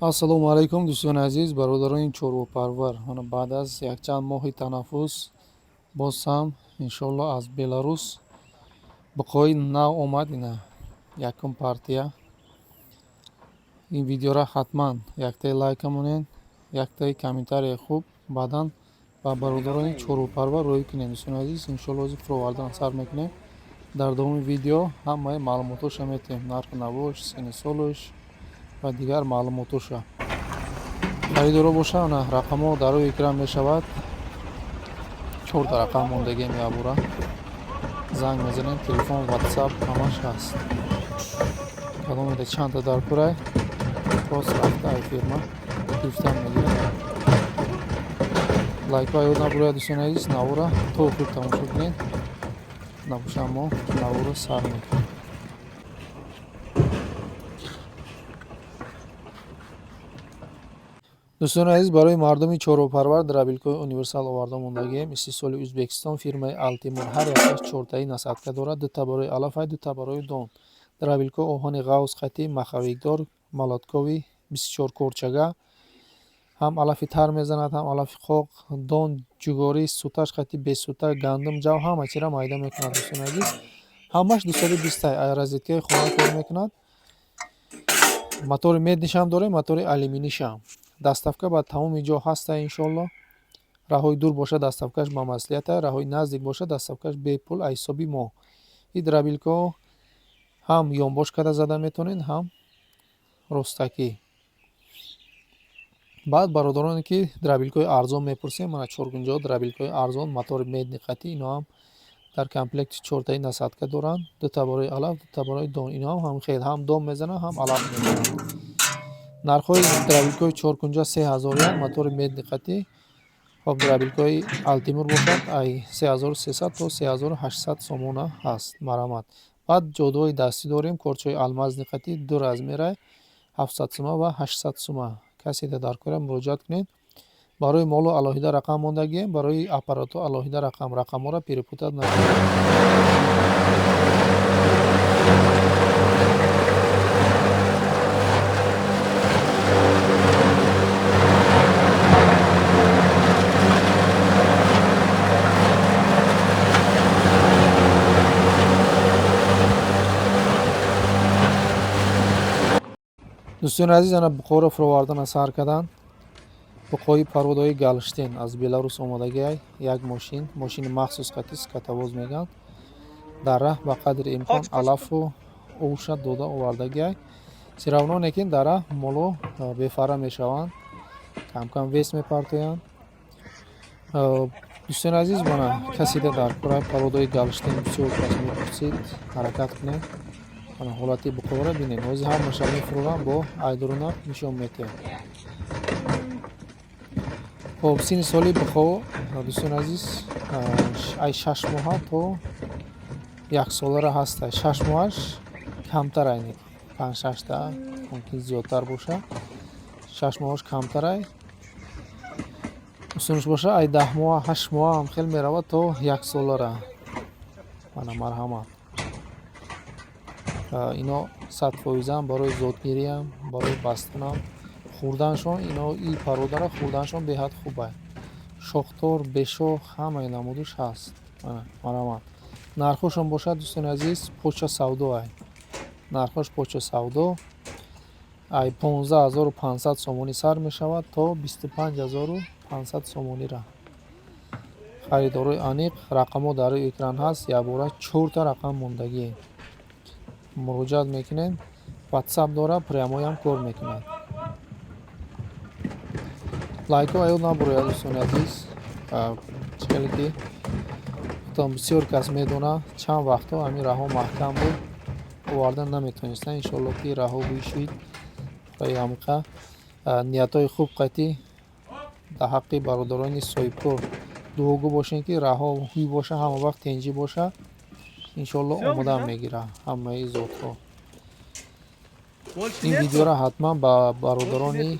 Ассалому алайкум, дӯстони азиз, бародарони чорвопарвар. Ана, баъд аз якчанд моҳи танаффус боз ҳам, иншоалло, аз Беларус буқои нав омад. Ина, якум партия. Ин видеора ҳатман яктаи лайка монед, яктаи комментарияи хуб, баъдан ба бародарони чорвопарвар рӯй кунед. Дӯстони азиз, иншоалло, ҳозир фуровардан сар мекунем. Дар давоми видео ҳамаи маълумотоша метиҳем: нарху навош, синни солуш ва дигар маълумотоша. Харидоро боша, ана, рақамҳо дар рӯи экран мешавад. Чорта рақам мондагием, якбора занг мезанем. Телефон, Ватсап, ҳамаш ҳаст. Кадомеда чандта дар курай, рост рафта ай фирма гирифтан мегирем. Лайкҳо ёд набуред, дӯстони азиз. Навора то охир тамошо кунед. Набоша, мо наворо сар мекунем. Дӯстони азиз, барои мардуми чорвопарвар дробилкаҳои универсал оварда мондагием, истеҳсоли Ӯзбекистон, фирмаи Алтимур. Ҳар якташ чортаи насадка дорад: дута барои алафай, дута барои дон. Дробилкаҳо оҳани ғавз қатӣ, маховикдор, молотковый, 24 корчага. Ҳам алафи тар мезанад, ҳам алафи қоқ, дон, ҷуворӣ, суташ қатӣ, бесута, гандум, ҷав, ҳама чиро майда мекунад. Дӯстони азиз, ҳамаш 220-тай, розеткаи хона кор мекунад. Мотори меднишам дорем, мотори алюминишам. Доставка ба тамоми ҷо ҳаста, иншоалло. Раҳои дур боша, доставкаш ба маслиҳата, раҳои наздик боша, доставкаш бепул аз ҳисоби мо. И дробилкаҳо ҳам ёнбош карда зада метавонед, ҳам ростакӣ. Баъд бародароне ки дробилкаҳои арзон мепурсем, мана, чоргунҷо дробилкаҳои арзон, мотори медный қатӣ. Ино ҳам дар комплекти чортаи насадка доранд: дута барои алаф, дута барои дон. Ино ҳам хел ҳам дон мезананд, ҳам алаф мезананд. Нархҳои дробилкаҳои чоркунҷа 3001, мотори медный қатӣ. Хоб, дробилкаҳои Алтимур бошад, ай 3300 то 3800 сомона ҳаст. Марҳамат. Баъд ҷодуҳои дастӣ дорем, корчаҳои алмазный қатӣ, ду размерай, 700 сума ва 800 сума. Каседа дар кора, муроҷиат кунед. Барои моло алоҳида рақам мондагием, барои аппаратҳо алоҳида рақам. Рақамҳоро перепутать накунед. Дӯстони азиз, ана, буқоро фуровардана сар карданд. Буқои породои галштин аз Беларус омадагиай. Як мошин, мошини махсус қатӣ, скотовоз мегӯянд. Дар раҳ ба қадри имкон алафу овша дода овардагиай. Всё равно, лекин дар раҳ моло бефара мешаванд, камкам вес мепартоянд. Дӯстони азиз, мана, касида дар кораи породои галштин, бисёр кас мепурсид, ҳаракат кунед. Ана, ҳолати буқоро бинед. Ҳозир ҳамаша мефурӯрам, бо айдурунақ нишон метиҳам. Хоб, синни соли буқо, дӯстони азиз, ай 6 моҳа то яксолара ҳаста. 6 моҳаш камтарай, не панҷ шашта мумкин зиёдтар боша. 6 моҳаш камтарай. Усунаш боша, ай 10 моҳа, 8 моҳа ҳам хел меравад то яксолара. Мана, марҳамат. Ино 100%-ам барои зодгириам, барои бастанам, хӯрданшон, ино и породара хӯрданшон беҳад хубай. Шохдор, бешох, ҳамаи намудуш ҳаст. Марҳамат. Нархҳошон бошад, дӯстони азиз, поча савдо ай. Нархҳош поча савдо, ай 15 500 сомонӣ сар мешавад то 25 500 сомонира. Харидорои аниқ, рақамҳо дар рӯи экран ҳаст. Якбора чорта рақам мондагием, муроҷиат мекунед. Ватсап дора, прямойам кор мекунад. Лайкҳо ёд набурояд, дӯстони азиз. Чӣ хеле ки худтон бисёр кас медонад, чанд вақтҳо ҳамин раҳо маҳкам буд, овардан наметавонистанд. Иншоалло, ки раҳо бишид. Барои ҳамиқа ниятҳои хуб қатӣ дар ҳаққи бародарони соҳибкор дуогӯ бошем, ки раҳо ҳуй боша, ҳама вақт тенҷӣ боша. Иншоалло, омода мегирад ҳамаи зотҳо. Ин видеоро ҳатман ба бародарони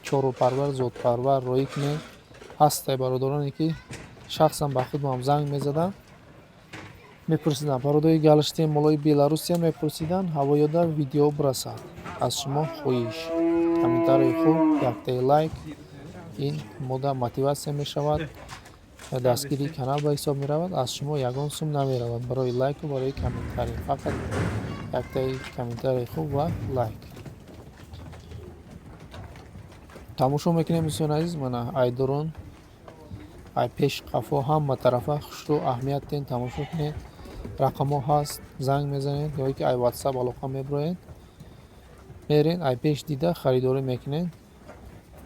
чорвопарвар, зотпарвар роӣ кунед. Ҳастай бародароне ки шахсан ба худам занг мезаданд, мепурсиданд породои галштин, молои Беларусия мепурсиданд. Ҳавоёда видео бирасад, аз шумо хоҳиш. Комментарии хуб, яктаи лайк, ин мода мотиватсия мешавад, дастгирии канал ба ҳисоб меравад. Аз шумо ягон сум намеравад барои лайку барои комментарий, фақат яктаи комментарии хуб ва лайк. Тамошо мекунем, дӯстони азиз. Мана айдорон, ай пеш, қафо, ҳама тарафа хушрӯ аҳамият ден, тамошо кунед. Рақамҳо ҳаст, занг мезанед ё ки ай ватсап алоқа мебироед, мерен, ай пеш дида харидорӣ мекунед.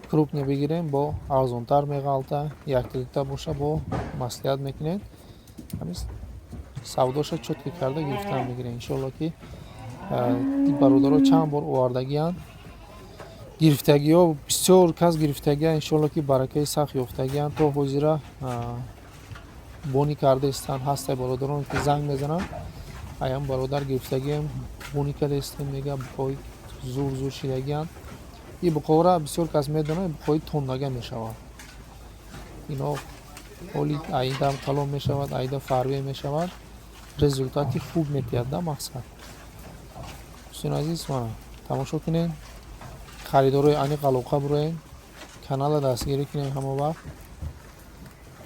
Крупный бигирем, бо арзонтар меғалта, якта дута боша, бо маслиҳат мекунед, ҳамин савдоша чётко карда гирифтан мегирем. Иншоалло ки бародаро чанд бор овардагианд, гирифтагиҳо бисёр кас гирифтагианд. Иншоалло ки баракаи сахт ёфтагианд, то ҳозира бонӣ карда истанд. Ҳастай бародарон ки занг мезананд, аям бародар гирифтагиам, бонӣ карда истем, мега буқои зур зур шидагианд. Ин буқора бисёр кас медонад, буқои тоннага мешавад. Ино ҳоли аидам калон мешавад, аида фарбе мешавад, результати хуб метиҳад да мақсад. Дӯстони азиз, мана тамошо кунед, харидорои аниқ алоқа бироед, каналро дастгирӣ кунед ҳама вақт.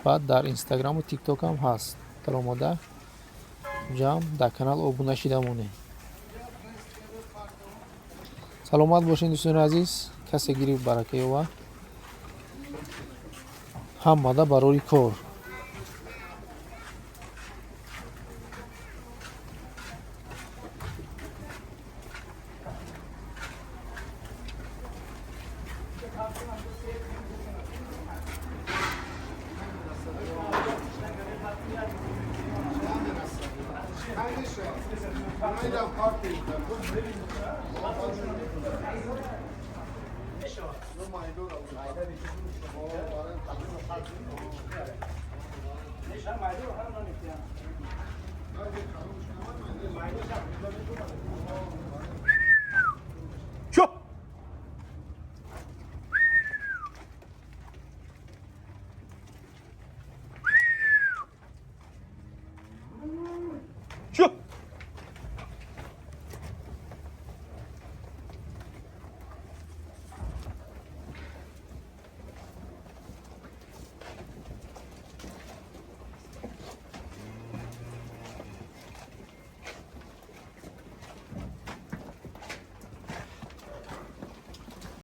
Баъд дар инстаграму тиктокам ҳаст, даромада ҷамъ дар канал обуна шида монед. Саломат бошед, дӯстони азиз. Касе гирифт, барака ёбад, ҳамада барори кор.